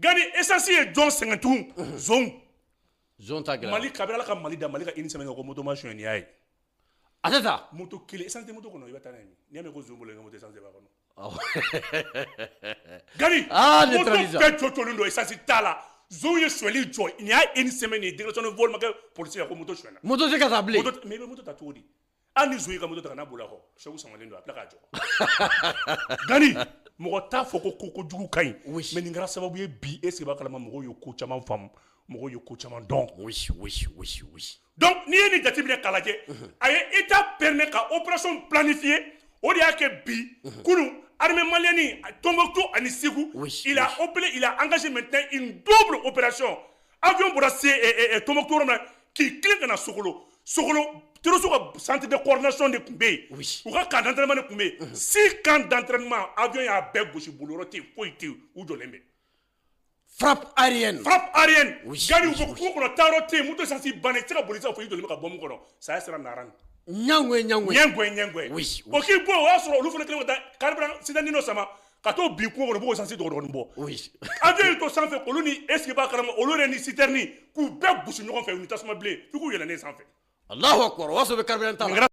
Gani, essence ye jɔn sɛgɛn tugun? Zonw. Zon ta gɛlɛyara. Mali, kabini Ala ka Mali da, Mali ka une semaine kɛ ko moto ma suɲɛ, nin y'a ye. A tɛ taa. Moto kelen, essence tɛ moto kɔnɔ, i bɛ taa n'a ye min? N'i y'a mɛn ko zon bolo, i ka moto, essence de b'a kɔnɔ. Gani, Ah, moto neutralisant. bɛɛ jɔ jɔlen don, essence t'a la. Zonw ye sonyɛli jɔ. Nin y'a une semaine ye, déclaration de vol ma kɛ polisi la ko moto sonyɛna. Moto tɛ ka taa bilen. Moto, mais i bɛ moto ta cogo di? Hali ni zon y'i ka moto ta ka n'a boli a kɔ, sɛku samalen don, a tila k'a jɔ. Gani, mɔgɔ t'a fɔ ko kojugu ka ɲi, mais nin kɛra sababu ye bi, e sigi b'a kalama, mɔgɔw ye ko caman faamu, mɔgɔw ye ko caman dɔn. Donc n'i ye nin jateminɛ k'a lajɛ, a ye État permet ka opération planifier. O de y'a kɛ bi, kunun, armée malienne, Tombouctou ani Ségou, il a opéré, il a engagé maintenant une double opération. Avion bɔra se Tombouctou yɔrɔ min na, k'i tilen ka na Sokolo. Sokolo, terroristes ka centre de coordination de tun bɛ yen. U ka camp d'entraînement de tun bɛ yen. Six camps d'entraînement, avion y'a bɛɛ gosi, boliyɔrɔ tɛ yen, foyi tɛ yen, u jɔlen bɛ. Frappe aérienne. Frappe aérienne. Gani, u bɛ kungo kɔnɔ, taayɔrɔ tɛ yen, moto essence banna, i tɛ se ka boli, i tɛ se ka foyi, i jɔlen bɛ ka bɔ mun kɔnɔ? Saya sera naran. Ɲangoye, ɲangoye. Ɲɛngɔye, ɲɛngɔye. O k'i bɔ, o y'a sɔrɔ olu fana kɛlen ka taa carburant citerne dɔ sama ka t'o bin kungo kɔnɔ, u b'o essence dɔgɔdɔgɔnin bɔ. Avion y'i to sanfɛ, olu ni, est ce que i b'a kalama, olu yɛrɛ ni citerne, k'u bɛɛ gosi ɲɔgɔn fɛ, u ni tasuma bilen f'i k'u yɛlɛnnen sanfɛ. Allahu akbar, o y'a sɔrɔ u bɛ carburant ta Nin la. kɛra